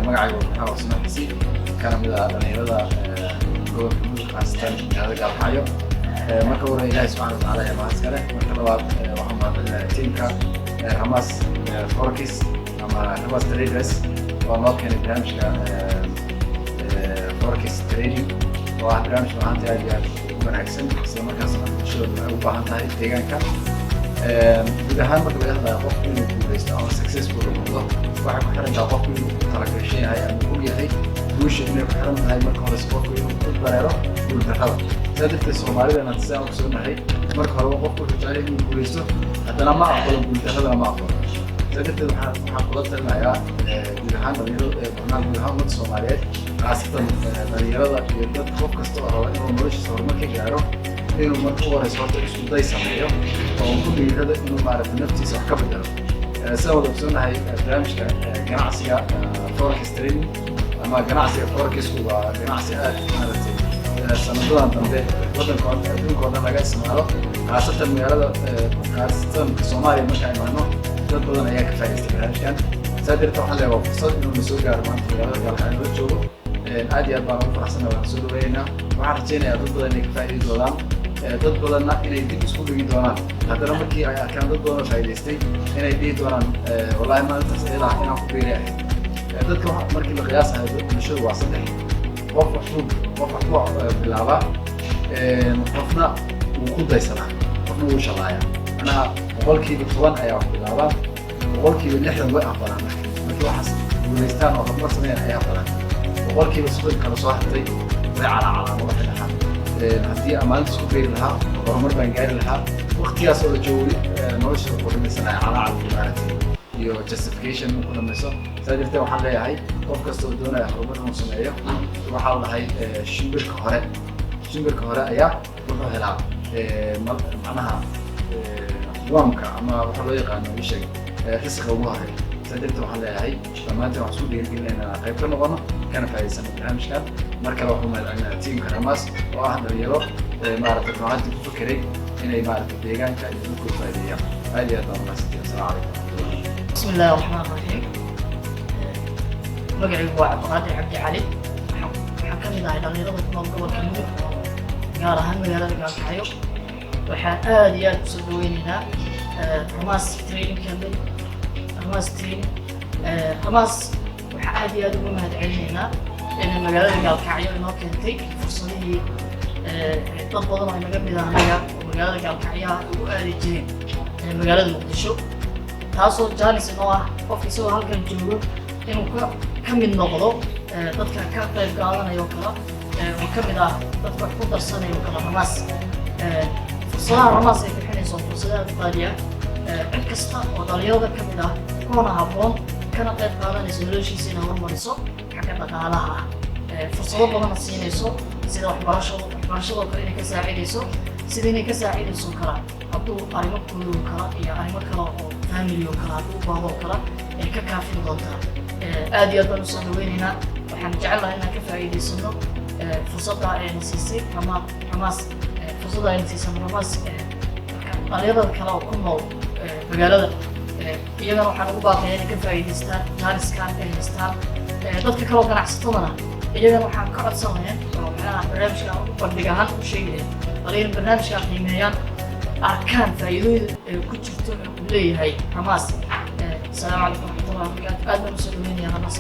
Magacaygu maxaa Cusmaan Xisi, kana mid ah dhalinyarada gobolka Mudug, khaasatan magaalada Gaalkacyo. Marka hore, Ilaahi subxana watacaala ayaa mahad iskale. Marka labaad, waxaan mahadcelinayaa tiimka Ramas Forex ama Ramas Traders oo noo keenay barnaamijka forex trading, oo ah barnaamij maanta aad iyo aad u wanaagsan, isla markaasna bulshada ay u baahan tahay deegaanka guud ahaan. Marka laga hadlayo qofku inuu guuleysto ama successful noqdo, waxay ku xiran tahay qofku inuu ku talagashan yahay ama og yahay guusha inay ku xiran tahay marka horese qofku inuu ku bareero guuldarrada. Sidaa darteed, Soomaalidana sidaan ogsoonahay, marka horeba qofku wuxuu jecel inuu guuleysto, haddana ma aqbalo guuldarradana, ma aqbalo. Sidaa darteed, waxaan kula talinayaa guud ahaan dhalinyarada, macnaha guud ahaan ummadda Soomaaliyeed, khaasatan dhalinyarada iyo dad qof kasta oo raba inuu noloshiisa horumar ka gaaro, inuu marka u horeyso horta isku day sameeyo oo uu ku dhiirado inuu, maaragtay, naftiisa wax ka bedelo. Sidaan wada ogsoonahay, barnaamijka ganacsiga forex trading ama ganacsiga forexku waa ganacsi aad, maaragtay, sanadadan dambe waddanka, adduunka oo dhan laga isticmaalo, khaasatan magaalada, khaasatan Soomaaliya. Marka imaano, dad badan ayaa ka faa'idaystay barnaamijkan. Saa darteed, waxaan leeyahay waa fursad inuu na soo gaaro maanta magaalada Gaalkacyo nala joogo. Aad iyo aad baan ugu faraxsanahay, waan soo dhaweynaynaa. Waxaan rajaynayaa dad badan inay ka faa'iidi doonaan, dad badanna inay dib isku dhigi doonaan. Haddana markii ay arkaan dad badan oo faa'iidaystay, inay dhihi doonaan, "Wallahi, maalintaas iyada ah inaan ku biiray ahayd." Dadka markii la qiyaasayo bulshadu waa saddex: qof wax ku bilaabaa, qofna wuu ku daysanaa, qofna wuu shalaaya. Macnaha, 10% ayaa wax bilaabaa, 60% way aqbalaan markii waxaas guulaystaan oo horumar sameeyaan ay aqbalaan. 30% kala soo hartay way calaacalaan oo waxay dhahaan, "Haddii aan maalintaas ku beeri lahaa, horumar baan gaari lahaa." Waqtigaas oo la joogo weli nolosha wuxuu dhamaysanaya calaacal, maaragtay, iyo justification ku dhamayso. Saa darteed, waxaan leeyahay qof kasta oo doonaya horumar inuu sameeyo, waxaa la dhahay shimbirka hore ayaa wuxuu helaa macnaha wormka ama waxa loo yaqaano isheeg risiqa ugu horeeya. Saa darteed, waxaan leeyahay dhammaanteen waxaan isku dhiirigelinayna inaan qayb ka noqono kana faa'iidaysano barnaamijkan. Mar kale, waxaan mahadcelinayaa tiimka Ramas oo ah dhalinyaro, maaragtay, ruuxantii ku fekeray inay, maaragtay, deegaanka iyo dadka u faa'iideeyaan. Aad iyo aad baan umahadsantihin. Asalaamu calaykum waraxmatullah. بسم الله الرحمن الرحيم. Magacaygu waa Cabdiqaadir Cabdi Cali. Waxaan ka mid ahay dhalinyarada ku nool gobolka Mudug, gaar ahaan magaalada Gaalkacyo. Waxaan aad iyo aad usoo dhaweyneynaa Ramas Trading Company, Ramas Trading. Ramas waxaan aad iyo aad ugu mahad celinaynaa inay magaalada Gaalkacyo inoo keentay fursadihii dad badan oo inaga mid ah anaga oo magaalada Gaalkacyaha ugu aadi jireen magaalada Muqdisho, taasoo chance inoo ah qofka isagoo halkan joogo inuu ka mid noqdo dadka ka qayb qaadanaya oo kale oo ka mid ah dadka wax ku darsanaya oo kale Ramaas. Fursadaha Ramaas ay bixinayso fursado aad u qaali ah. Cid kasta oo dhalinyarada ka mid ah kuna habboon kana qayb qaadanayso noloshiisa inay horumariso xagga dhaqaalaha ah, fursado badanna siinayso, sida waxbarashada, waxbarashadoo kale inay ka saacidayso, sida inay ka saacidayso kala hadduu arrimo guud oo kala iyo arrimo kale oo family oo kale hadduu u baahdo oo kale ay ka kaafin doontaa. Aad iyo aad baan usoo dhaweynaynaa. Waxaan jecelnahay inaan ka faa'iidaysano fursadda ayna siisay Ramaas, fursadda ayna siisay Ramaas. Marka dhalinyarada kale oo ku nool magaalada, iyagana waxaan ugu baaqaya inay ka faa'iidaystaan chance-kan ay haystaan. Dadka kale oo ganacsatadana, iyagana waxaan ka codsan lahayn oo macnaha barnaamijka aan u bandhig ahaan u sheegi lahayn bal in barnaamijka qiimeeyaan, arkaan faa'iidooyinka ee ku jirto ee uu leeyahay Ramaas. Asalaamu calaykum waraxmatullahi wabarakaatu. Aad baan usoo dhaweynaya Ramaas.